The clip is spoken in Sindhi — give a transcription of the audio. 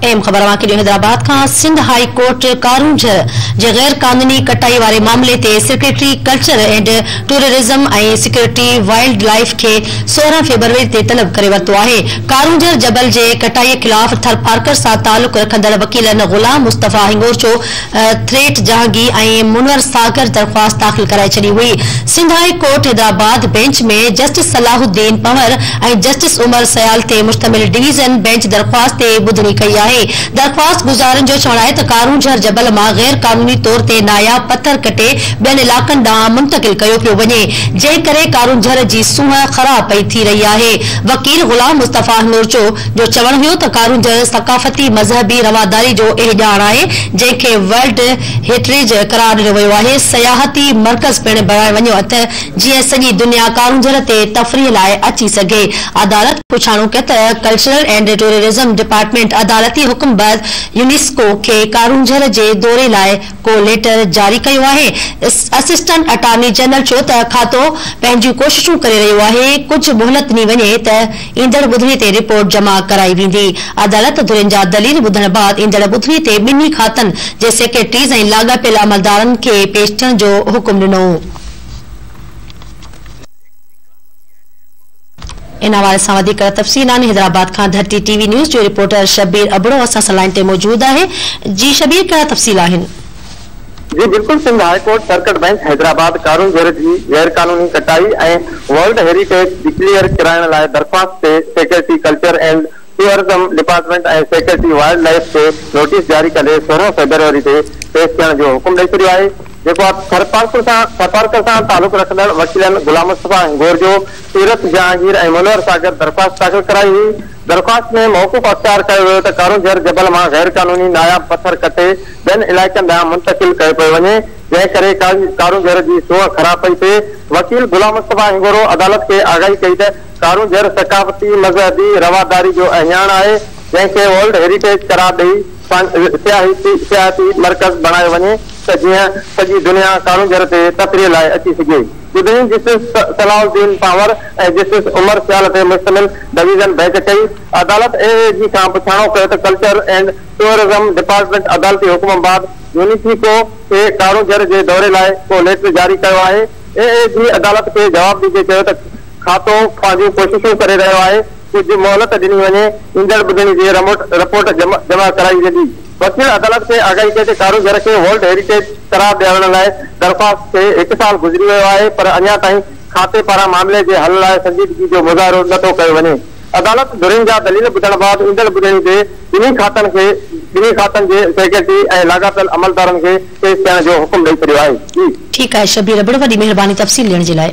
اهم خبر اوهان کي ڏيون حيدرآباد کان سنڌ هائي ڪورٽ ڪارونجهر جي غير قانوني ڪٽائي واري معاملي تي secretary culture and tourism ۽ secretary wild life کي 16 فيبروري تي طلب ڪري ورتو آهي. ڪارونجهر جبل جي ڪٽائي خلاف ٿرپارڪر سان تعلق رکندڙ وڪيلن غلام مصطفيٰ هنگورچو، ٿريٽ جهانگي ۽ منور ساگر درخواست داخل ڪرائي ڇڏي هئي. Sindh high court Hyderabad bench ۾ justice Salahuddin Panhwar ۽ justice Umar Sial تي مشتمل ڊويزن بينچ درخواست تي ٻڌڻي ڪئي آهي. درخواست گذارن جو چوڻ آهي ته ڪارونجهر جبل مان غير قانوني طور تي ناياب پٿر ڪٽي ٻين علائقن ڏانهن منتقل ڪيو پيو وڃي، جنهن ڪري ڪارونجهر جي سونهن خراب پئي ٿي رهي آهي. وڪيل غلام مصطفيٰ هنڱورجو جو چوڻ هيو ته ڪارونجهر ثقافتي، مذهبي رواداري جو اهڃاڻ آهي، جنهن کي ورلڊ هيريٽيج قرار ڏنو ويو آهي، سياحتي مرڪز پڻ بڻايو وڃي ته جيئن سڄي دنيا ڪارونجهر تي تفريح لاء اچي سگهي. عدالت پڇاڻو ڪيو ته ڪلچرل اينڊ ٽوئرزم ڊپارٽمينٽ عدالتي حڪم بعد يونيسڪو کي ڪارونجهر جي دوري لاء ڪو ليٽر جاري ڪيو آهي؟ اسسٽنٽ اٽارني جنرل چيو ته کاتو پنهنجون ڪوششون ڪري رهيو آهي، ڪجهه مهلت ڏني وڃي ته ايندڙ ٻڌڻي تي رپورٽ جمع ڪرائي ويندي. عدالت ڌرين جا دليل ٻڌڻ بعد ايندڙ ٻڌڻي تي ٻنهي کاتن جي سيڪريٽريز ۽ لاڳاپيل عملدارن کي پيش ٿيڻ جو حڪم ڏنو. ان حوالي سان وڌيڪ تفصيل آهن حيدرآباد کان ڌرتي ٽي وي نيوز جو رپورٽر شبير ابڙو اسان سان لائين تي موجود آهي. جي شبير ڪهڙا تفصيل آهن؟ جي بلڪل Sindh high court circuit bench Hyderabad Karoonjhar جي غير قانوني ڪٽائي ۽ ورلڊ هيريٽيج ڊڪليئر ڪرائڻ لاء درخواست تي secretary culture and tourism department ۽ secretary wild life کي نوٽيس جاري ڪندي 16 فيبروري تي پيش ٿيڻ جو حڪم ڏئي ڇڏيو آهي جيڪو ٿرپارڪر سان تعلق رکندڙ وڪيلن غلام مصطفيٰ هنگورجو، سيرت جهانگير ۽ منور ساگر درخواست داخل ڪرائي هئي. درخواست ۾ موقف اختيار ڪيو ويو ته ڪارونجهر جبل مان غير قانوني ناياب پٿر ڪٽي ٻين علائقن ڏانهن منتقل ڪيو پيو وڃي، جنهن ڪري ڪارونجهر جي سونهن خراب پئي ٿئي. وڪيل غلام مصطفيٰ هنگورو عدالت کي آگاهي ڪئي ته ڪارونجهر ثقافتي، مذهبي رواداري جو اهڃاڻ آهي، جنهن کي ورلڊ هيريٽيج قرار ڏئي سياحتي مرڪز بڻايو وڃي ته جيئن سڄي دنيا ڪارونجهر تي تفريح لاء اچي سگهي. ٻڌڻي جسٽس صلاح الدين پنهور ۽ جسٽس عمر سيال تي مشتمل ڊويزن بئنچ ڪئي. عدالت اي اي جي کان پڇاڻو ڪيو ته ڪلچر اينڊ ٽوئرزم ڊپارٽمينٽ عدالتي حڪم بعد يونيسيڪو کي ڪارونجهر جي دوري لاء ڪو ليٽر جاري ڪيو آهي؟ اي اي جي عدالت کي جواب ڏيندي چيو ته کاتو پنهنجون ڪوششون ڪري رهيو آهي، ڪجهه مهلت ڏني وڃي، ايندڙ ٻڌڻي تي رپورٽ جمع ڪرائي ويندي. وڪيل عدالت کي آگاهي ڪئي ته ڪارونجهر کي ورلڊ هيريٽيج قرار ڏيارڻ لاء درخواست کي هڪ سال گذري ويو آهي پر اڃا تائين کاتي پاران معاملي جي حل لاء سنجيدگي جو مظاهرو نه ٿو ڪيو وڃي. عدالت ڌرين جا دليل ٻڌڻ بعد ايندڙ ٻڌڻي تي ٻنهي کاتن جي سيڪريٽري ۽ لاڳاپيل عملدارن کي پيش ٿيڻ جو حڪم ڏئي ڇڏيو آهي. جي. ٺيڪ آهي شبير ابڙو وڏي مهرباني تفصيل ڏيڻ جي لاء.